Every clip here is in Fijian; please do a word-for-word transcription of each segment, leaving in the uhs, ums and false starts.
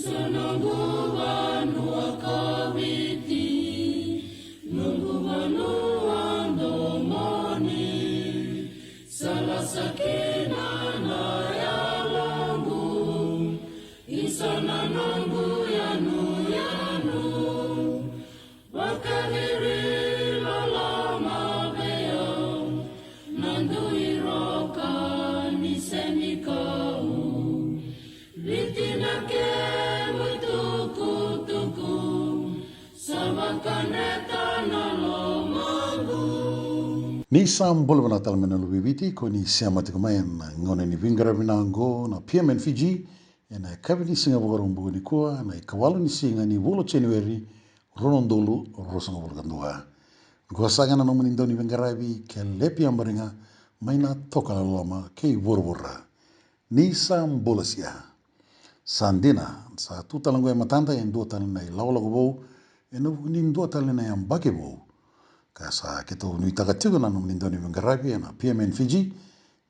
Sa noqu vanua ko Viti, noqu vanua domoni. Sa lasa kina na yaloqu, isa na noqu yanuyanu. Vakaciri loloma vei au na dui roka ni senikau. Viti na kemu itukutuku, sa vakadreta na lomaqu. Ni sa bula vinaka tale mai na luve i Viti ko ni sema tiko mai ena gauna ni veiqaravi vinaka oqo na P M N Fiji, ena yakavi ni siga Vakaraubuka nikua, na ikawalu ni siga ni vula o Janueri, rua na udolu ruasagavulu ka dua. Qo saka na nomuni dauniveiqaravi, Kelepi Abariga, mai na Tokalau Loloma kei vuravura. Ni sa bula sia. Sa dina, sa tu tale qo e matada e dua tale na ilakolako vou ena vuku ni dua tale na yabaki vou. Ka sa keitou nuitaka tiko na nomuni dauniveiqaravi ena P M N Fiji,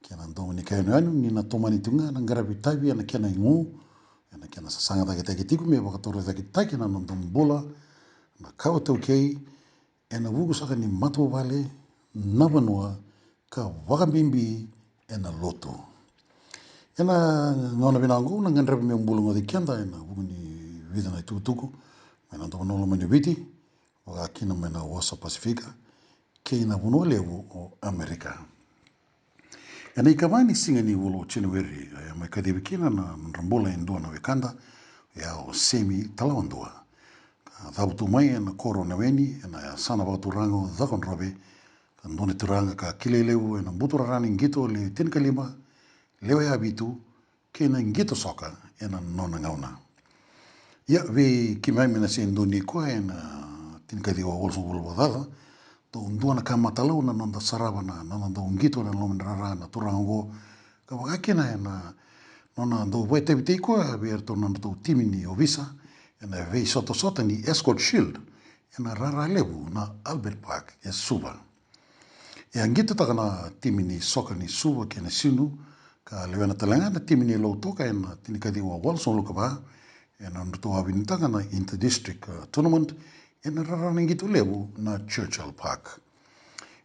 kei na domo ni kai yanuyanu, ni na tomani tu ga na qaravi tavi ena kena igu, ena kena sasagataki tiko me vakatorocaketaki na noda bula na kawa iTaukei ena vuku saka ni matavuvale, na vanua, ka vakabibi ena lotu. Ena gauna vinaka oqo na gadrevi me bula goci keda ena vuku ni vica na itukutuku mai na domo lomani o Viti, vaka kina mai na wasa Pasifika kei na vanua levu o Amerika. Ena ikava ni siga ni vula o Janueri, e mai kacivi kina na nodra bula e dua na wekada, oya o Semi Talawadua. Ka cavutu mai ena koro o Naweni, ena yasana vakaturaga o Cakaudrove, ka dua na turaga ka kilai levu ena buturara ni qito le tinikalima, lewe yavitu, kei na qito soka ena nona gauna. Ia, vei keimami na se dua ni koya ena tinikaciwa walusagavulu vakacaca, dau dua na ka matalau na noda sarava na, na noda dau qito ena loma ni rara na turaga oqo. Ka vaka kina ena nona dau vakaitavitaki koya vei iratou na nodratou timi ni ovisa ena veisotasota ni Escort Shield ena rara levu na Albert Park e Suva. E a qitotaka na timi ni soka ni Suva kei Nasinu, ka lewena tale ga na timi ni Lautoka ena tinikaciwa walusagavulu ka va, ena nodratou a winitaka na Inter-District, uh, Tournament ena rara ni qito levu na Churchill Park.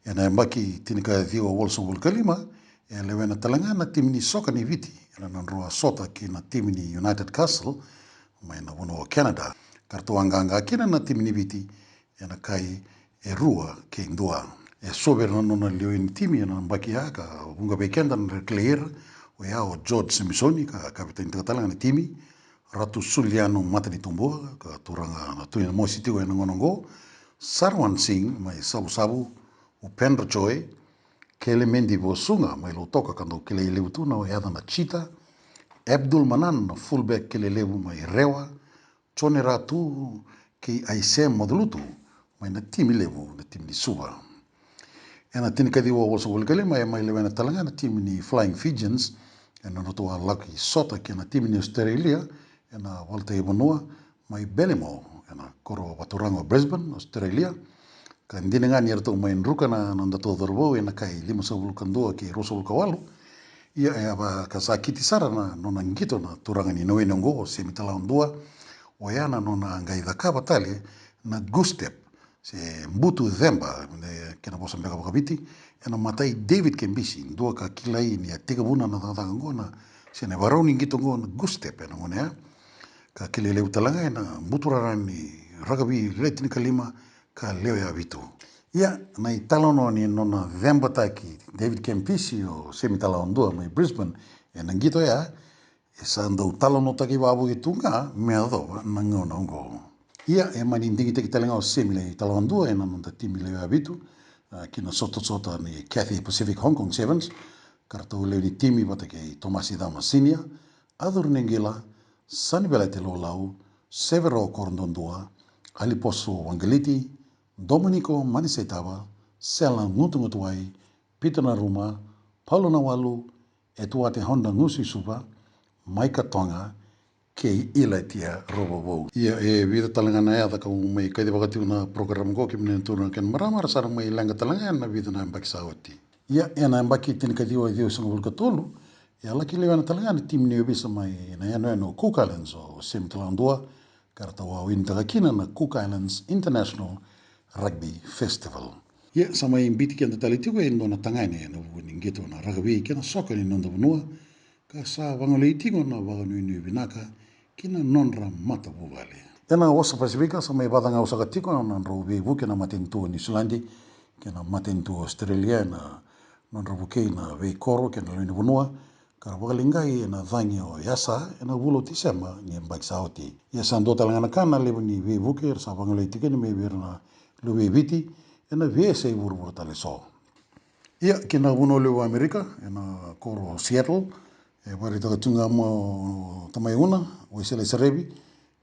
Ena yabaki tinikaciwa walusagavulu ka lima, e lewena tale ga na timi ni soka ni Viti ena nodrau a sota kei na timi ni United Castle mai na vanua o Canada, ka ratou a qaqa kina na timi ni Viti ena kai e rua kei dua. E so vei ira na nona lewe ni timi ena yabaki ya ka vuqa vei keda na kilai ira, oya o George Samisoni ka kapitanitaka tale ga na timi, Ratu Suliano Matanitubua ka turaga na Tui Namosi tiko ena gauna oqo, Sarwan Singh mai Savusavu, Upendra Joy, Kelemendi Vosuga mai Lautoka ka dau kilai levu tu na yaca na Cheetah, Abdul Manan na fullback kilai levu mai Rewa, Jone Ratu kei Aisea Macalutu mai na timi levu, na timi ni Suva. Ena tinikaciwa walusagavulu ka lima e mai lewena tale ga na timi ni Flying Fijians ena nodratou a laki sota kei na timi ni Australia ena valutai vanua mai Ballymore ena koro vakaturaga o Brisbane, Australia. Ka dina ga ni ratou mai druka na nodatou cauravou ena kai limasagavulu ka dua kei ruasagavulu ka walu, ia e a vakasakiti sara na nona qito na turaga ni Naweni oqo o Semi Talawadua, oya na nona qai cakava tale na goose step se butu ceba, e kena vosa beka vakaviti, ena mata i David Kempisi, dua ka kilai ni a tekivuna na cakacaka oqo na, se na ivakarau ni qito oqo na goose step ena gauna ya. Ka kilai levu tale ga ena buturara ni rakavi le tinikalima ka lewe yavitu. Ia, na italanoa ni nona cebataki David Kempisi o Semi Talawadua mai Brisbane ena qito ya, e sa dau talanoataki vakavoki tu ga me yacova na gauna oqo. Ia, e mani digitaki tale ga o Semi Talawadua ena noda timi lewe yavitu, a, ki na sotasota ni Cathay Pacific Hong Kong Sevens, ka ratou lewe ni timi vata kei Tomasi Cama Senior, Acuru Niuqila, Sani Veleti Laulau, Severo Koroduadua, Aliposo Waqaliti, Dominiko Manisaitava, Sela Gutugutuwai, Pita Naruma, Paula Nawalu, Etuate Honda Gusuisuva, Maika Toga, kei Ilaitia Rovovou. Ia, e vica tale ga na yaca kau mai kacivaka tiko na program oqo, kemuni na turaga kei na marama, ra sa ra mai leqa tale ga ena vica na yabaki sa oti. Ia, ena yabaki tinikaciwa ciwasagavulu ka tolu, E a laki lewena tale ga na timi ni ovisa mai na yanuyanu o Cook Islands o Semi Taladua, ka ra tau a winitaka kina na Cook Islands International Rugby Festival. Ia sa mai biti keda tale tiko e dua na tagane ena vuku ni qito na rakavi kei na soka ni noda vanua, ka sa vagolei tiko na vakanuinui vinaka ki na nodra matavuvale. Ena Wasa Pasifika sa mai vacagausaka tiko na nodrau veivuke na matanitu o Niusiladi kei na matanitu o Australia ena nodra vukei na veikoro kei na lewe ni vanua, ka ra vakaleqai ena cagi o Yasa ena vula o Tiseba ni yabaki sa oti. Ia sa dua tale ga na ka na levu ni veivuke era sa vagolei tiko yani mai vei ira na luve i Viti ena veiyasai vuravura tale eso. Ia ki na vanua levu o Amerika, ena koro o Seattle, e vakaraitaka tu ga mai o tamai Una Waisale Serevi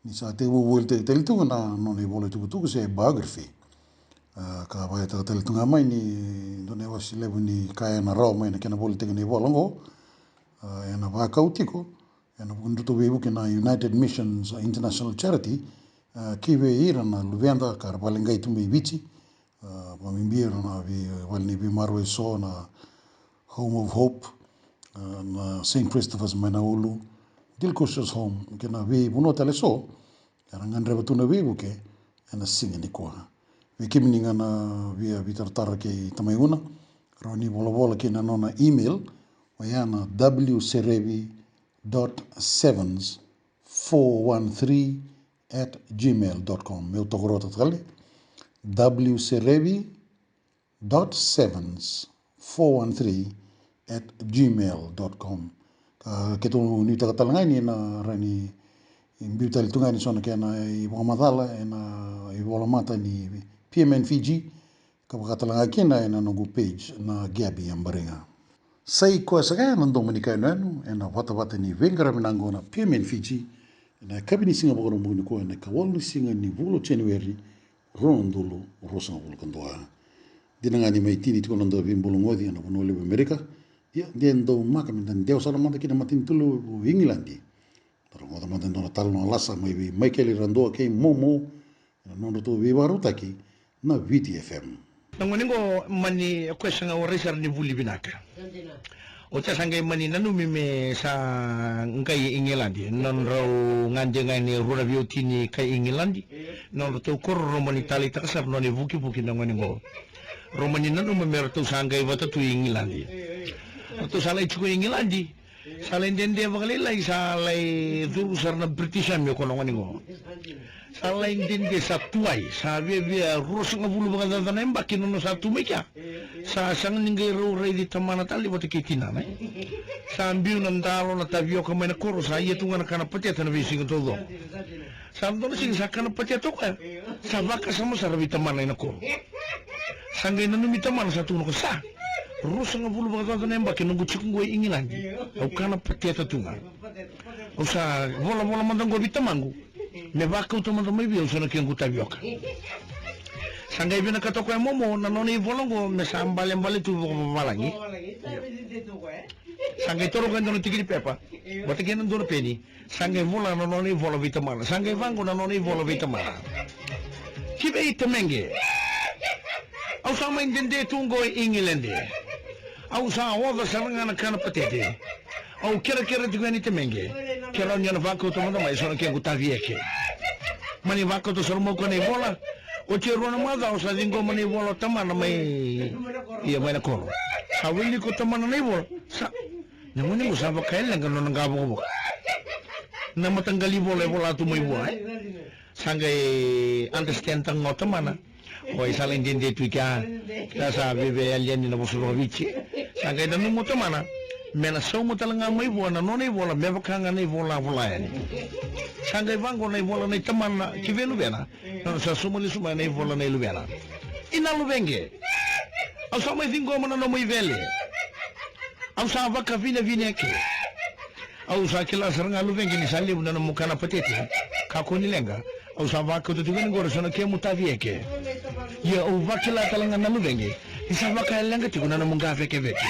ni sa tekivu volitaki tale tu ga na nona ivola tukutuku se biography. A, ka vakaraitaka tale tu ga mai ni dua na iwase levu ni ka ena rawa mai na kena volitaki na ivola oqo. A, ena vakau tiko ena vuku ni ratou veivuke na United Missions International Charity, a, ki vei ira na luveda ka ra vakaleqai tu mai Viti, a, vakabibi ira na vei, vale ni veimaroroi eso na Home of Hope, a, na Saint Christopher's mai na Ulu, Dilkushas Home, kei na veivanua tale eso era gadreva tu na veivuke ena siga nikua. Vei kemuni ga na via veitaratara kei tamai Una, rawa ni volavola kei na nona email, oya na W Serevi dot sevens four one three at gmail dot com. Meu tokaruataka tale, W Serevi dot sevens four one three at gmail dot com. Ka keitou nuitaka tale ga ni na rawa ni biu tale tu ga yani so na kena ivakamacala ena ivolamata ni P M N Fiji, ka vaka tale ga kina ena noqu page na Gabby Abariga. Sa i koya saka ya na Domo ni Kai Yanuyanu ena vatavata ni veiqaravi na oqo na P M N Fiji, ena yakavi ni siga Vakaraubuka nikua, ena ikawalu ni siga ni vula o January, rua na udolu ruasagavulu ka dua. Dina ga ni mai tini tiko na noda veibulugoci ena vanua levu Amerika, ia de daumaka meda dewa sara mada ki na matanitu levu o Igiladi. Da rogoca mada e dua na talanoa lasa mai vei Michael Radua kei Momo ena nodratou veivakarautaki na Viti F M. Na gone qo mani, o koya sa qai warai sara ni vuli vinaka. Oti a sa qai mani nanumi me sa qai Igiladi, nodrau gade ga ni rua na veiwatini kai Igiladi, nodratou koro, rau mani taleitaka sara na nona ivukivuki na gone qo. Rau mani nanuma me ratou sa qai vata tu i Igiladi. Ratou sa lai tiko i Igiladi, sa lai dede vakalailai, sa lai curu sara na British Army o koya na gone qo. Sa lai dede, sa tuai, sa viavia ruasagavulu vakacaca na yabaki na nona sa tu mai kea. Sa sega ni qai rau raici tamana tale vata kei tinana, e. Sa biu na dalo, na tavioka mai na koro, sa ia tu ga na kana pateta na veisiga taucoko. Sa dua na siga sa kana pateta o koya, sa vakasama sara vei tamana ena koro. Sa qai nanumi tamana, sa tukuna o koya, sa ruasagavulu vakacaca na yabaki noqu tiko qo i Igiladi, au kana pateta tu ga. Au sa volavola mada qo vei tamaqu me vakauta mada mai vei au so na kequ tavioka. Sa qai vinakata o koya e Momo na nona ivola oqo me sa balebale tu vakavavalagi. Sa qai toro o koya e dua na tikinipepa vata kei na dua na peni. Sa qai vola na nona ivola vei tamana. Sa qai vaqo na nona ivola vei tamana. Ki vei Temeqe. Au sa mai dede tu qo i Igiladi. Au sa oca sara ga na kana patete. Au kerekere tiko yani Temeqe, ke rawa ni o na vakauta mada mai so na kequ tavi eke. Mani vakauta sara mai o koya na ivola. Oti e rua na macawa sa ciqoma na ivola o tamana mai, ia, mai na koro. Sa wilika o tamana na ivola. Sa, na gone qo sa vaka e leqa na nona qavokavoka. Na mataqali ivola e vola tu mai vua, e. Sa qai understand taka ga o tamana. O koya sa lai dede tu i kea, kea sa viavia yali yani na vosa vakaviti. Sa qai nanuma o tamana me na sauma tale ga mai vua na nona ivola me vaka ga na ivola a vola yani. Sa qai vaqo na ivola nei tamana ki vei luvena, na nona sa sauma lesu mai na ivola nei luvena. I na luveqe, au sa mai ciqoma na nomu ivele. Au sa vakavinavinaka. Au sa kila sara ga luveqe ni sa levu na nomu kana patete. Kakua ni leqa. Au sa vakauta tiko yani qori so na kemu tavi eke. Ia au vakila tale ga na luveqe ni sa vaka e leqa tiko na nomu qavekeveke.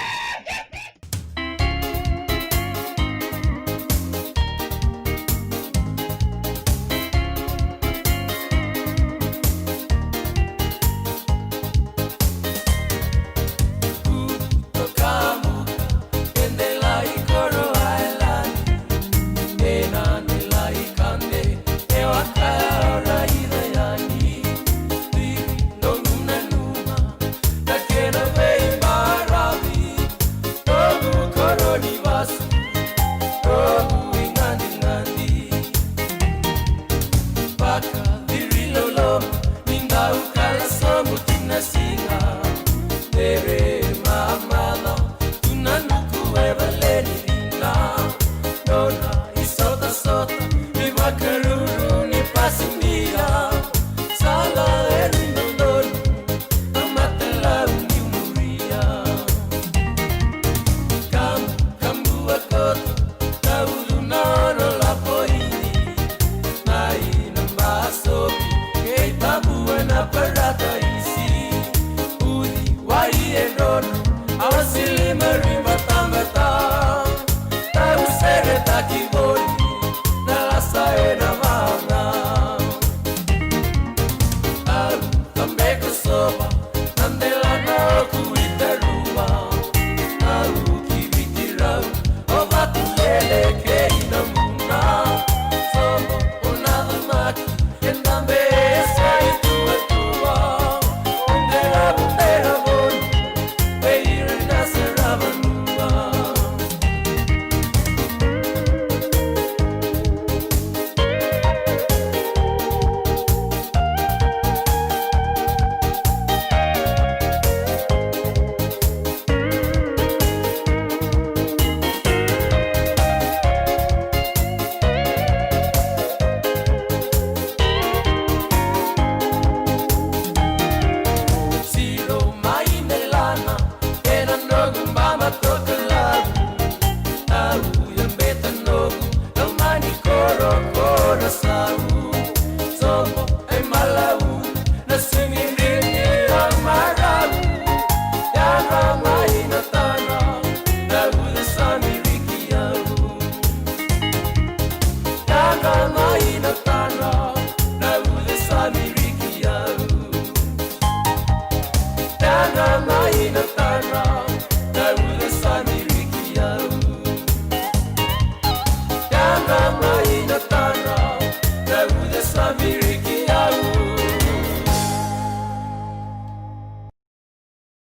Sau, sobo e malau, na sini riki a marau. Yadra mai na tadra, na uca sa miriki au. Yadra mai na tadra, na uca sa miriki au. Yadra mai na tadra, na uca sa miriki au. Yadra